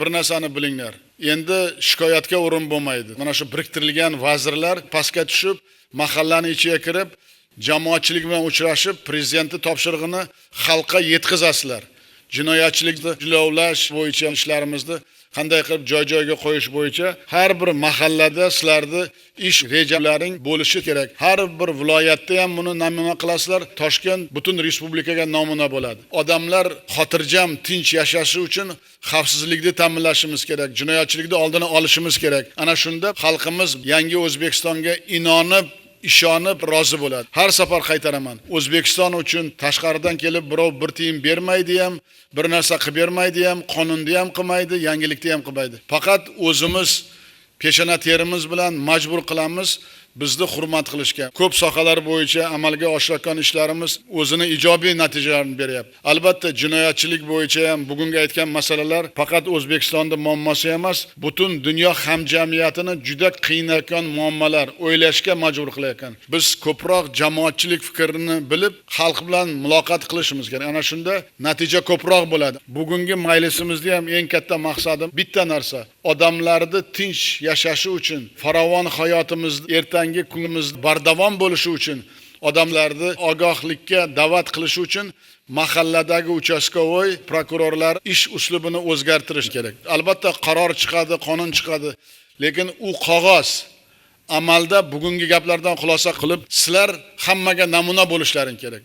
Bir narsani bilinglar. Endi shikoyatga o'rin bo'lmaydi. Mana shu biriktirilgan vazirlar pastga tushib, mahallani ichiga kirib, jamoatchilik bilan uchrashib, prezidentning topshirig'ini xalqqa yetkazasizlar. Jinoyatchilikni jilovlash bo'yicha ishlarimizni qanday qilib joy-joyiga qo'yish bo'yicha har bir mahallada sizlarni ish rejalaring bo'lishi kerak. Har bir viloyatda ham buni namuna qilasizlar. Toshkent butun respublikaga namuna bo'ladi. Odamlar xotirjam, tinch yashashi uchun xavfsizlikni ta'minlashimiz kerak, jinoyatchilikni oldini olishimiz kerak. Ana shunda xalqimiz yangi O'zbekistonga inonib, ishonib rozi bo'ladi. Har safar qaytaraman. O'zbekiston uchun tashqaridan kelib birov bir tiyin bermaydi ham, bir narsa qilib bermaydi ham, qonunni ham qilmaydi, yangilikni ham qilmaydi. Faqat o'zimiz peshona terimiz bilan majbur qilamiz bizni hurmat qilishga. Ko'p sohalar bo'yicha amalga oshirayotgan ishlarimiz o'zini ijobiy natijalarini beryapti. Albatta, jinoyatchilik bo'yicha ham bugungi aytgan masalalar faqat O'zbekistonda muammosi emas, butun dunyo hamjamiyatini juda qiynayotgan muammolar, o'ylashga majbur qilayotgan. Biz ko'proq jamoatchilik fikrini bilib, xalq bilan muloqot qilishimiz kerak. Ana shunda natija ko'proq bo'ladi. Bugungi majlisimizda ham eng katta maqsadim bitta narsa: odamlarni tinch yashashi uchun, farovon hayotimiz, ertangi kunimiz bardavom bo'lishi uchun, odamlarni ogohlikka da'vat qilish uchun mahalladagi uchastkovoy prokurorlar ish uslubini o'zgartirish kerak. Albatta qaror chiqadi, qonun chiqadi, lekin u qog'oz. Amalda bugungi gaplardan xulosa qilib, sizlar hammaga namuna bo'lishlaring kerak.